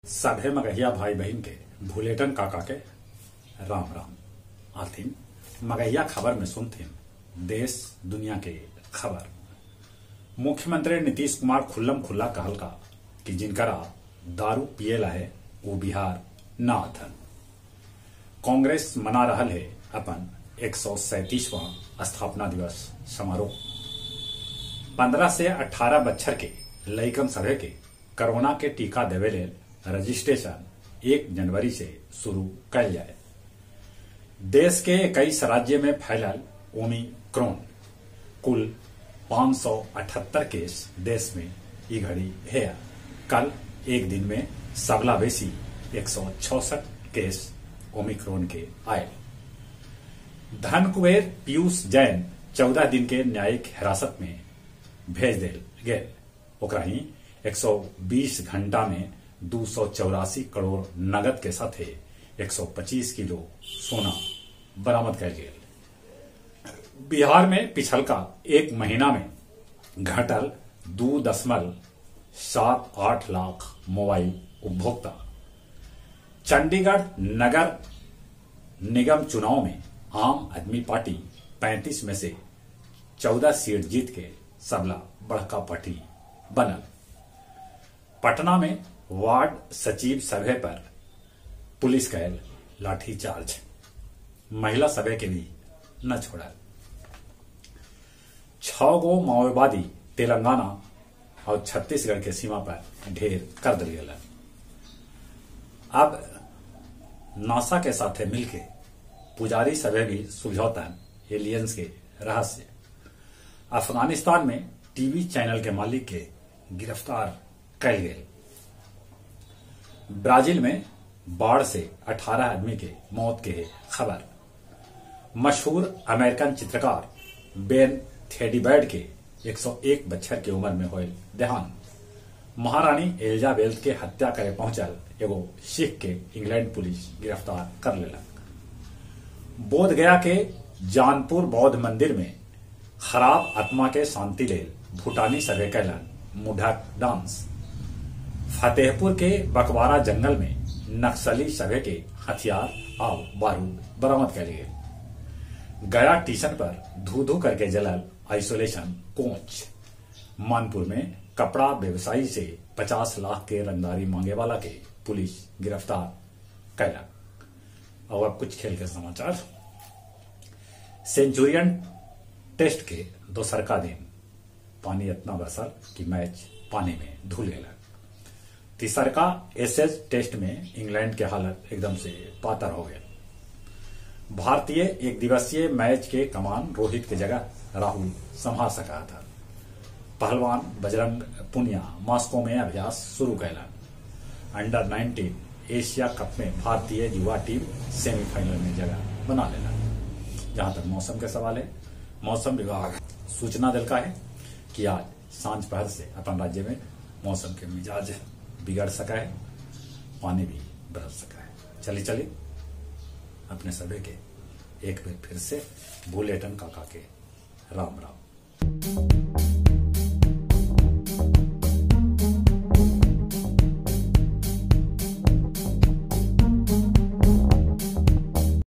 सभे मगहिया भाई बहन के भूलेटन काका के राम राम। आथिन मगहिया खबर में सुनथिन देश दुनिया के खबर। मुख्यमंत्री नीतीश कुमार खुल्लम खुल्ला कहलका कि जिनकरा दारू पिएला है वो बिहार न आथन। कांग्रेस मना रहल है अपन 137वां स्थापना दिवस समारोह। 15 से 18 बच्छर के लइकन सभे के कोरोना के टीका देवे लेल रजिस्ट्रेशन 1 जनवरी से शुरू कल जाए। देश के 21 राज्य में फैलल ओमिक्रॉन, कुल 578 केस देश में ई घड़ी है। कल एक दिन में सबला बेसी 166 केस ओमिक्रॉन के आए। धन कुबेर पीयूष जैन 14 दिन के न्यायिक हिरासत में भेज दिल गए। ओकरा ही 120 घंटा में 284 करोड़ नगद के साथे 125 किलो सोना बरामद कर गया। बिहार में पिछलका एक महीना में घटल 2.78 लाख मोबाइल उपभोक्ता। चंडीगढ़ नगर निगम चुनाव में आम आदमी पार्टी 35 में से 14 सीट जीत के सबला बड़का पार्टी बनल। पटना में वार्ड सचिव सभे पर पुलिस कैल लाठीचार्ज, महिला सभे के भी न छोड़ल। 6 गो माओवादी तेलंगाना और छत्तीसगढ़ के सीमा पर ढेर कर दिल गए। अब नासा के साथे मिलके पुजारी सभे भी सुलझौतन एलियंस के रहस्य। अफगानिस्तान में टीवी चैनल के मालिक के गिरफ्तार कैल गए। ब्राजील में बाढ़ से 18 आदमी के मौत के खबर। मशहूर अमेरिकन चित्रकार बेन थेडीबर्ड के 101 बच्छर के उम्र में होल देहांत। महारानी एलिजाबेथ के हत्या करे पहुंचल एगो सिख के इंग्लैंड पुलिस गिरफ्तार कर लेलक। बोध गया के जानपुर बौद्ध मंदिर में खराब आत्मा के शांति लेल भूटानी सभे कैलन मुढक डांस। फतेहपुर के बकवारा जंगल में नक्सली सभे के हथियार और बारूद बरामद कर गए। गया स्टेशन पर धू धू करके जलल आइसोलेशन कोच। मानपुर में कपड़ा व्यवसायी से 50 लाख के रंगदारी मांगे वाला के पुलिस गिरफ्तार कैलक। और अब कुछ खेल के समाचार। सेंचुरियन टेस्ट के दोसरका दिन पानी इतना बरसल कि मैच पानी में धुल गया। तीसरका एसेज टेस्ट में इंग्लैंड के हालत एकदम से पातर हो गए। भारतीय एक दिवसीय मैच के कमान रोहित के जगह राहुल संभाल सका था। पहलवान बजरंग पुनिया मॉस्को में अभ्यास शुरू कैलन। अंडर 19 एशिया कप में भारतीय युवा टीम सेमीफाइनल में जगह बना लेना। जहां तक मौसम के सवाल है, मौसम विभाग सूचना दिलका है कि आज सांझ पहर से अपन राज्य में मौसम के मिजाज बिगड़ सका है, पानी भी बरस सका है। चली चली अपने सभी के एक बार फिर से भूलेटन काका के राम राम।